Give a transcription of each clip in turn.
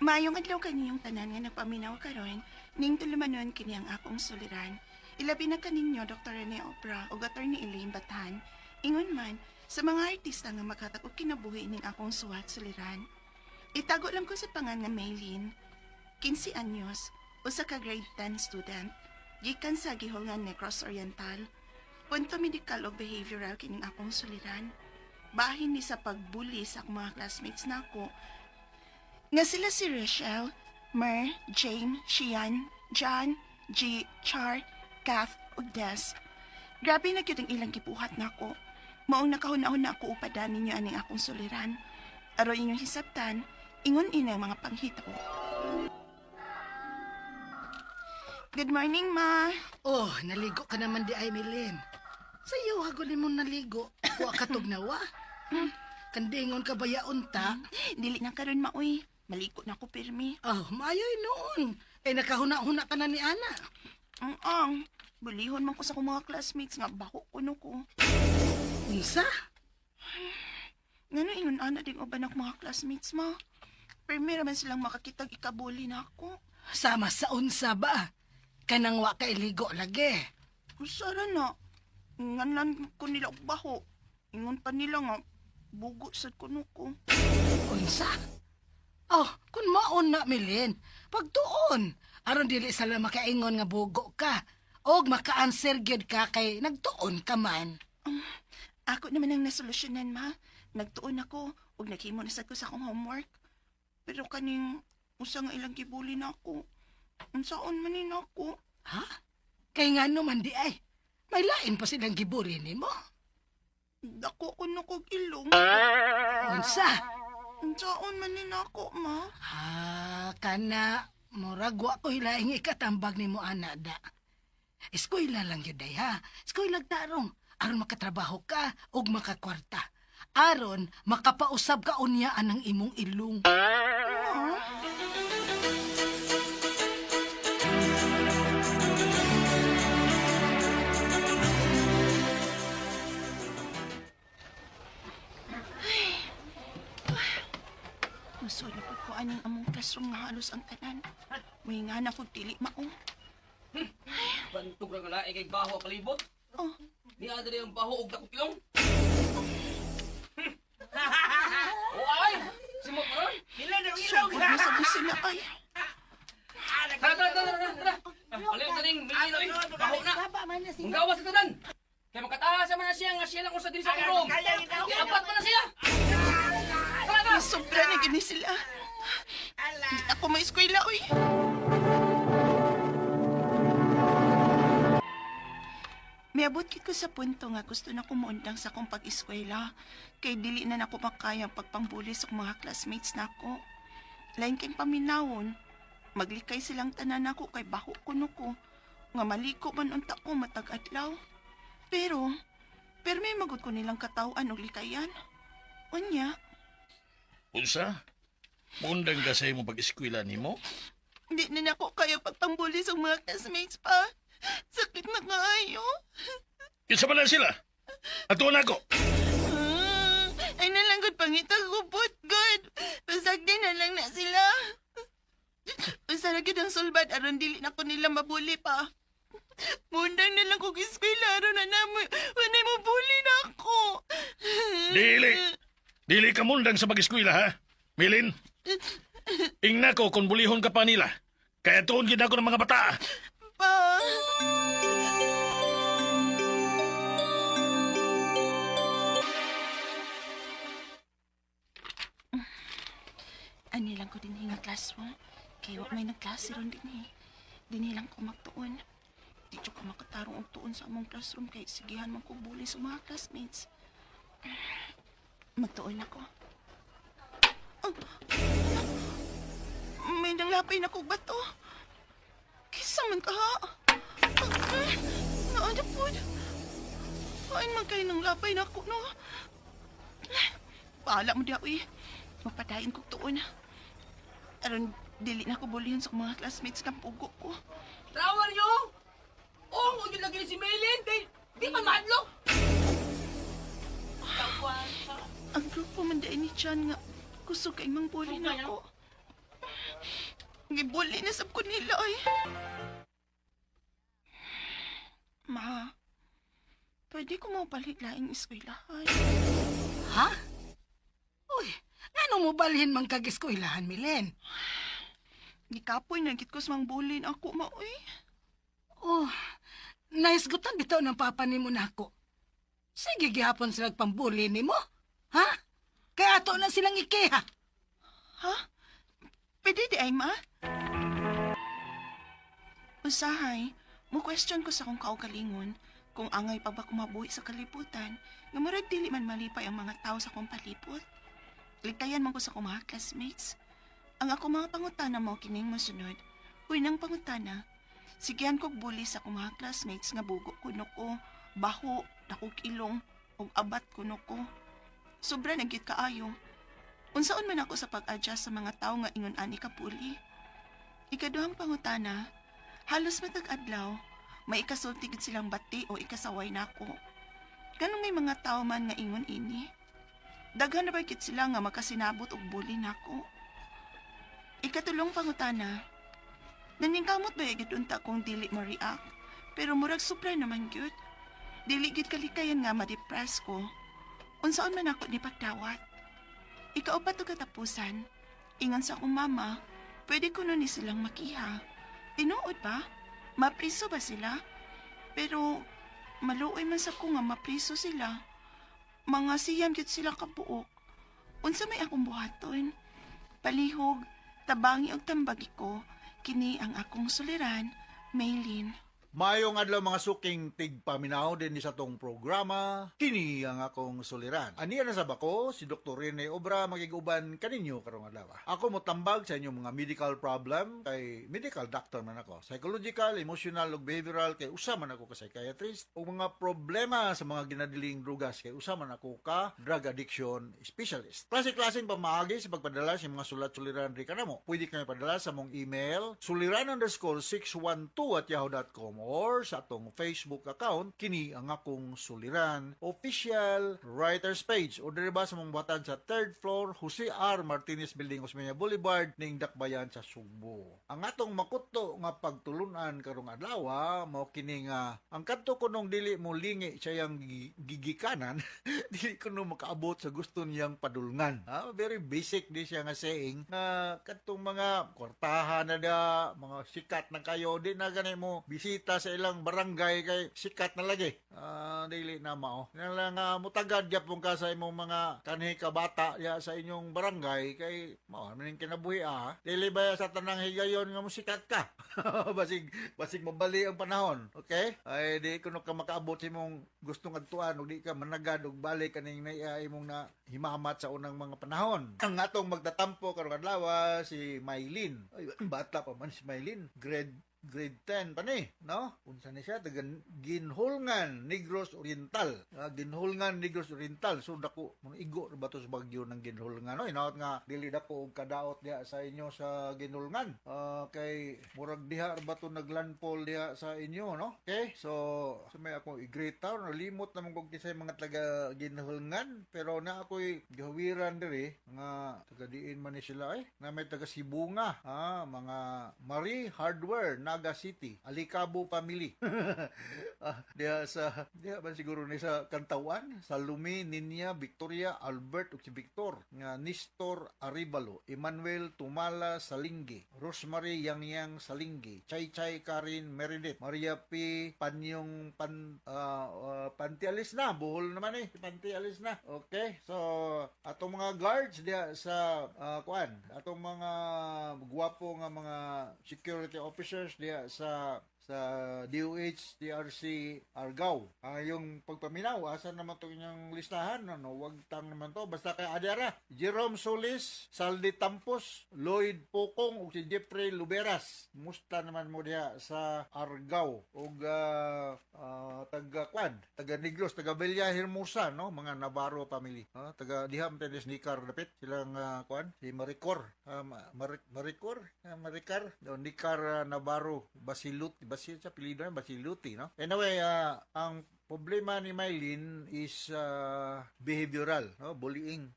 Maayong adlaw kaniyong tanan nga nagpaminaw karon, ning tulumanon kini ang akong suliran. Ilabi na kaninyo Dr. Rene Opra ug Attorney Elaine Batan. Ingon man sa mga artista nga maghatag og kinabuhi ning akong suwat suliran. Itago lang ko sa pangan nga Maylene, 15 anyos, usa ka grade 10 student, gikan sa Gihulngan Negros Oriental. Punto medical o behavioral kining akong suliran. Bahin ni sa pagbuli sa akong mga classmates nako nga sila si Rachel, Mer, Jane, Shian, John, G, Char, Kath, ug Des. Grabe na gyud ang ilang gibuhat nako. Maong nakahuna-huna ako upadan ninyo aning akong suliran. Aron inyong hisabtan, ingon ina ang mga panghitabo. Good morning, Ma. Oh, naligo ka naman di ay, Milin. Sayo, hagulin mo naligo. Wa ka tugnawa. Kandingon ka ba yaon ta? Dili na karon maoy. Maliko na ko pirmi. Oh, maayoy noon. Eh, nakahuna-huna ka na ni Ana. Ang. Bulihon man ko sa akong mga classmates nga bako kuno ko. Unsa? Ngano ingon ana ding uban ako mga classmates ma. Pirmi ra man silang makakitag ikabuli na ako. Sama sa unsa ba? Kanang wa ka iligo lagi. Usara na. Nganlan ko nila og baho. Ingon pa nila nga bugo sad kuno ko. Unsa? Oh, kun maon na, Milin. Pagtuon. Aron dili sila makaingon nga bugo ka. Og maka-answer gyud ka kay nagtuon ka man. Ako naman ang nasolusyonan ma. Nagtuon ako ug naghimo na sad ko sa akong homework. Pero kaning usa nga ilang gibuli na ako. Unsaon man ni nako? Ha? Kay ngano man di ay. May lain pa silang gibuli nimo. Dako ko na kog ilong. Unsa? Unsaon man ni nako ma? Ah, kana murag wa ko hilaing ikatambag nimo ana da. Eskwela lang yun day ha. Eskwela tarong aron makatrabaho ka ug makakwarta. Aron makapausab ka unya anang imong ilong. Ma? Musulod po ko aning among classroom nga halos ang tanan. May nga na kog dili mao. Bantog ra nga lae kay baho ang kalibot. Oh, Niya diri ang baho og dakong ilong. O ay! Simot mo ron? sugod na sa sila ay. Tara, tara, tara, tara, tara. Palayo ka ning Milino eh. Baho na. Ang gawas sa tanan. Kay makataha sa man na siya nga siya lang usa diri sa akong room. Apat man na siya. Tara, tara. Sobra na gini sila. Di ako may eskwela, uy. Miabot gid ko sa punto nga gusto na kumuundang sa akong pag-eskwela. Kay dili na nako makaya ang pagpangbuli sa akong mga classmates nako. Lain kay paminawon. Maglikay silang tanan nako kay baho kuno ko. Nga maliko man unta ko matag adlaw. Pero, pero may magud ko nilang katawan og likayan. Unya, Unsa? Mundang ka sa imong pag-eskwela nimo? hindi na nako kaya pagpangbuli sa mga classmates pa. Sakit na kaayo. Kinsa man na sila? Ato na ako. Ah, ay nalanggod pangita gubot, good. Pasagdi na lang na sila. Usa ra gyud ang sulbad aron dili na ko nila mabuli pa. Mundang na lang kog eskwela aron na namo wanay mabuli na ako. Dili. Dili ka mundang sa pag-eskwela ha? Milin. Ingna ko kung bulihon ka pa nila. Kaya tuon gid ako ng mga bata. Pa. Ani lang ko din nga classroom. Kay wa may nagklase ron din eh. Dinhi lang ko magtuon. Di jud ko makatarong og tuon sa among classroom kay sigihan man ko bully sa mga classmates. Magtuon ako. Oh. May nanglapay na kog bato. Kisa man ka ha? Naana po. Kain man kayo ng lapay na ako, no? Bahala mo diya, uy. Mapadayin kog tuon. Aron, dili na ko bulihin sa mga classmates ng pugo ko. Trawa niyo. Oh, mo gyud lagi ni si Maylin kay di man mahadlok. Ang grupo man dahil ni Chan nga kusog kay mang bully na ako. Gibuli na sab ko nila ay. Ma, pwede ko mapalit laing eskwelahan. Ha? Uy, ngano mo balhin man kag eskwelahan, Milen? Gikapoy na gid ko sa mang bulin ako, ma, uy. Oh, nahisgutan bitaw ng papa nimo nako. Sige gihapon sila pambuli nimo. Ha? Kaya ato na silang ikiha. Ha? Pwede di ay, ma? Usahay, mo question ko sa akong kaugalingon kung angay pa ba kumabuhi sa kalibutan, nga murag dili man malipay ang mga tao sa akong palibot. Likayan man ko sa akong mga classmates. Ang ako mga pangutana mo kining mosunod. Unang pangutana, sigihan kog bully sa akong mga classmates nga bugo kuno ko, baho, dakog ilong, ug abat kuno ko. Sobra na gyud kaayo. Unsaon man ako sa pag-adjust sa mga tao nga ingon ani ka puli. Ikaduhang pangutana, halos matag adlaw, may ikasulti gid silang bati o ikasaway nako. Ganong may mga tao man nga ingon ini. Daghan na ba gid sila nga makasinabot og bully nako? Ikatulong pangutana, naningkamot ba gyud unta kung dili mo react? Pero murag sobra naman gyud. Dili gyud kalikayan nga ma-depress ko. Unsaon man ako ni pagdawat? Ikaupat og katapusan, ingon sa akong mama, pwede ko nun ni silang makiha. Tinuod ba? Mapriso ba sila? Pero maluoy man sa ko nga mapriso sila. Mga siyam gyud sila kabuok. Unsa may akong buhaton? Palihog, tabangi og tambagi ko, kini ang akong suliran, Maylin. Maayong adlaw mga suking tigpaminaw din sa tong programa, kini ang akong suliran. Aniya na sa bako, si Dr. Rene Obra makiguban kaninyo karong adlaw. Ako motambag sa inyong mga medical problem kay medical doctor man ako. Psychological, emotional ug behavioral kay usa man ako ka psychiatrist, ug mga problema sa mga ginadiling drugas kay usa man ako ka drug addiction specialist. Klase-klaseng pamaagi sa pagpadala sa mga sulat-suliran ri kanamo. Pwede kami padala sa mong email suliran_612@yahoo.com or sa atong Facebook account, kini ang akong suliran official writers page, o diri ba sa mong buhatan sa third floor, Jose R. Martinez Building, Osmeña Boulevard, ning Dakbayan sa Sugbo. Ang atong makuto nga pagtulunan karong adlaw mao kini nga ang kadto kunong dili mo lingi sa iyang gigikanan, dili kuno makaabot sa gusto niyang padulngan. Ah, very basic di siya nga saying na kadtong mga kwartahan na da, mga sikat na kayo, di na gani mo bisita sa ilang barangay kay sikat na lagi. Ah, dili na mao. Na lang nga mutagad gyapon ka sa imong mga kanhi ka bata ya sa inyong barangay kay mao man ning kinabuhi ah. Dili ba sa tanang higayon nga mo sikat ka? Basig basig mabali ang panahon. Okay? Ay di kuno ka makaabot sa imong gustong adtuan ug di ka managad og balik kaning naia imong na himamat sa unang mga panahon. Ang atong magtatampo karong adlaw si Mylene. Ay, bata pa man si Mylene. Grade Grade 10 pa ni, no? Unsa ni siya? Taga Ginholngan, Negros Oriental. Ah, Ginholngan, Negros Oriental. So dako, mga igo ra ba to sa Bagyo ng Ginholngan? No, inaot nga dili dako og kadaot diha sa inyo sa Ginholngan. Ah, kay murag diha ra ba to naglandfall diha sa inyo, no? Okay? So may ako i-great town, limot naman kog kisay mga taga Ginholngan, pero na ako'y gihawiran diri nga taga diin man ni sila eh. Na may taga Sibunga, ah, mga Marie Hardware, Naga City, Alicabo family. Ah, diha sa diha man siguro ni sa Kantawan, Salome, Ninya, Victoria, Albert ug si Victor, nga Nestor Arevalo, Emmanuel Tumala Salinggi, Rosemary Yangyang Salinggi, Chay Chay Karin Meredith, Maria P. Panyong Pan Pantialis na, Bohol naman eh, Pantialis na. Okay, so atong mga guards diha sa kuan, atong mga gwapo nga mga security officers diha sa DOH, DRC, Argao. Ang yung pagpaminaw, asa naman to inyong listahan? Ano, wag tang naman to. Basta kay Adara, Jerome Solis, Saldi Tampos, Lloyd Pokong, ug si Jeffrey Luberas. Musta naman mo diha sa Argao. Ug taga kwan, taga Negros, taga Villa Hermosa, no? Mga Navarro family. Ah, taga diha man tayo Nikar dapit silang kwan, si Maricor, Maricor, Maricar, no, Nicar Navarro, Basilut, Basil sa apelyido niya, Basiluti, no? Anyway, ang problema ni Mylene is behavioral, no? Bullying.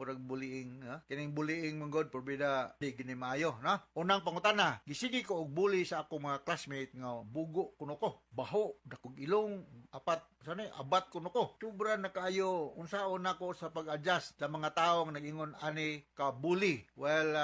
Murag bullying, ha? Kining bullying man god porbida di gini maayo, no? Unang pangutana, gisigi ko og bully sa akong mga classmate nga bugo kuno ko, baho, dakog ilong, apat sana abat kuno ko. Sobra na kaayo unsaon nako sa pag-adjust sa mga taong nag-ingon ani ka bully. Well,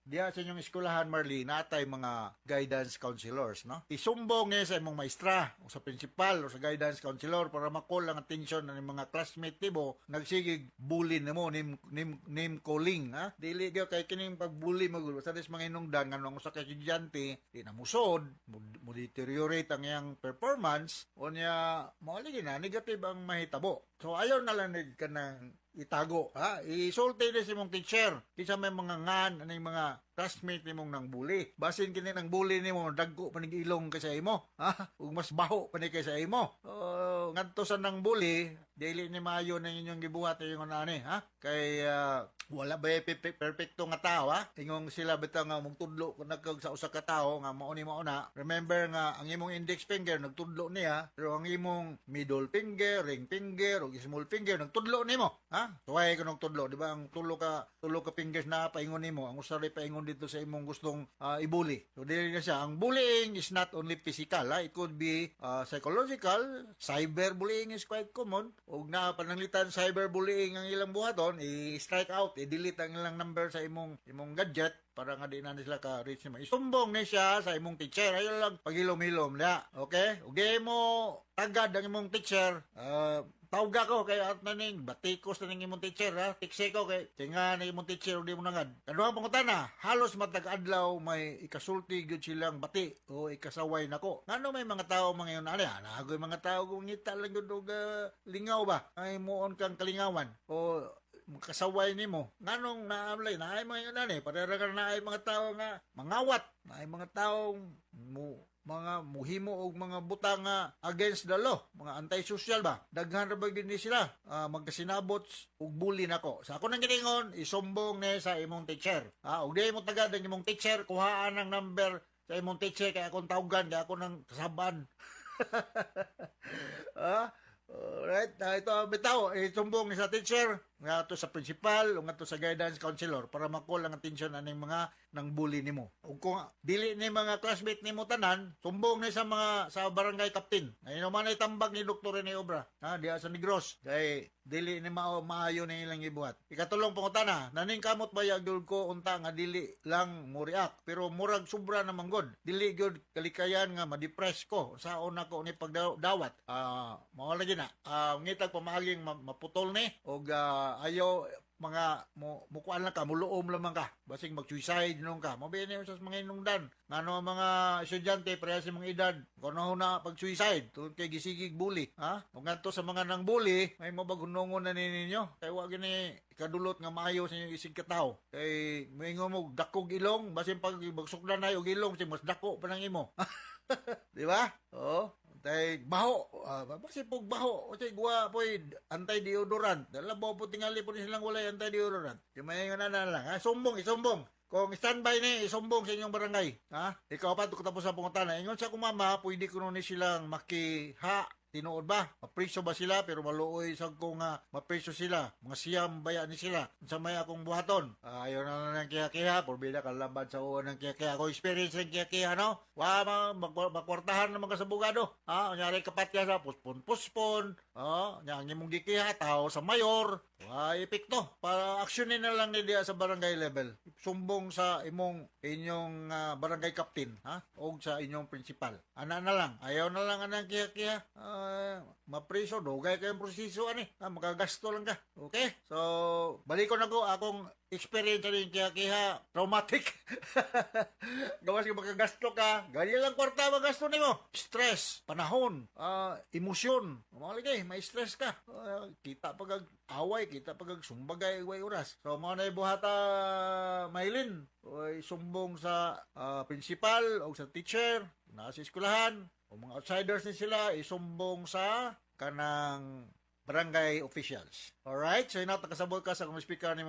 diya sa inyong eskwelahan, Marley, natay mga guidance counselors, no? Isumbong niya sa imong maestra o sa principal o sa guidance counselor para ma-call ang attention ng mga classmate nimo nagsigig bully nimo, name calling, ha? Dili gyud kay kining pagbully mo sa des mga hinungdan nga ang usa ka estudyante di na musod, mo deteriorate ang iyang performance o niya mao lagi na negative ang mahitabo. So ayaw na lang nag kanang itago, ha? Isulti ni sa imong teacher kinsa may mga ngan aning mga classmate nimong nang bully. Basin kini nang bully nimo dagko pa nig ilong kaysa imo, ha? Ug mas baho pa ni kaysa imo. So ngadto sa nang bully, dili ni maayo nang inyong gibuhat ingon ani, ha? Kay wala ba perfecto nga tao, ha? Ingong sila bitaw nga mugtudlo kun nagkag sa usa ka tawo nga mao ni mao na. Remember nga ang imong index finger nagtudlo niya, pero ang imong middle finger, ring finger ug small finger nagtudlo nimo, ha? Tuway ko tudlo, di ba? Ang tulo ka fingers na paingon nimo, ang usa ray paingon dito sa imong gustong ibuli. So dili na siya. Ang bullying is not only physical, ha? It could be psychological. Cyberbullying is quite common. Ug naa pananglitan cyberbullying ang ilang buhaton, i-strike out, i-delete ang ilang number sa imong gadget para nga di na sila ka reach nimo. Isumbong ni siya sa imong teacher. Ayaw lang pagilom-hilom niya. Okay? Ug di mo tagad ang imong teacher, tawga ko kay at naning batikos na ning imong teacher, ha. Tiksi ko kay tinga ni imong teacher ug di mo nangad. Kaduhang pangutana, halos matag adlaw may ikasulti gyud silang bati o ikasaway nako. Ngano may mga tao mga yun ani? Nagoy mga tao kung ngita lang gyud og lingaw ba? Ay muon kang kalingawan o makasaway nimo. Nganong naamlay naay mga yun ani? Pareha ka naay mga tao nga mangawat, naay mga taong mo mga muhimo og mga butang nga against the law, mga anti-social ba? Daghan ra ba gyud ni sila magkasinabot og bully nako. Sa ako nang giningon, isumbong ni sa imong teacher. Ha, og di mo tagad ang imong teacher, kuhaan ang number sa imong teacher kay akong tawgan, kay ako nang kasaban. Ah, alright, ito bitaw, isumbong ni sa teacher, ngadto sa principal o ngadto sa guidance counselor para ma-call ang atensyon aning mga nang bully nimo. Ug kung dili ni mga classmate nimo tanan, sumbong ni sa mga sa barangay captain. Ay man ay tambag ni Dr. Rene Obra, ha, diha sa Negros. Kay dili ni mao maayo ni ilang gibuhat. Ikatulong pangutana, naning kamot ba gyud ko unta nga dili lang mo react pero murag sobra naman god. Dili gyud kalikayan nga ma-depress ko saon nako ni pagdawat. Mao lagi na. Ngitag pamaaging maputol ni og ayaw mga mo mukuan lang ka, muluom lamang ka, basig mag-suicide nung ka mo ni sa mga hinungdan ngano ang mga estudyante pareha sa mga edad kuno na pag suicide tungod kay gisigig bully, ha? Ug ngadto sa mga nang bully, may mabagunongon na ni ninyo kay wa gini ikadulot nga maayo sa inyong isig katawo kay moingon mo dakog ilong, basin pag magsukdan na og ilong mas dako pa nang imo, di ba? Oo. Tay baho, basi pog baho, o guwa poy anti-deodorant. Dala po tingali po ni silang walay anti-deodorant. Di may nga na lang, ha? Sumbong, isumbong. Kung standby ni, isumbong sa inyong barangay. Ha? Ikaw pa, tapos sa pangutana. Ingon sa kumama, pwede ko ni silang makiha. Tinuod ba? Mapriso ba sila? Pero maluoy sa ko nga mapriso sila. Mga siyam baya ni sila. Sa may akong buhaton. Ayaw na lang ng kiha-kiha. Porbida kalabad sa uwan ng kiha-kiha. Ako experience ng kiha-kiha, no? Wa, magkwartahan naman ka sa bugado. Ha? Unyari kapatya sa puspon-puspon. Ha? Nya, ang imong gikiha, tao sa mayor. Wa, epekto. Para aksyonin na lang ni diya sa barangay level. Sumbong sa imong inyong barangay captain, ha? O sa inyong principal. Ana na lang. Ayaw na lang anang kiha-kiha. Mapriso, dugay kayong proseso ani. Ha, makagasto lang ka. Okay? So, balikon ako akong experience rin kiha-kiha, traumatic. Gawas ka makagasto ka, ganyan lang kwarta magasto nimo. Stress, panahon, emosyon. Mga lagi, may stress ka. Kita pag away, kita pag sumbagay way oras. So mao na buhata, Maylin. Oy, sumbong sa principal o sa teacher na sa eskwelahan o mga outsiders ni sila isumbong sa kanang barangay officials. Alright? So inat nakasabot ka sa akong speaker ni.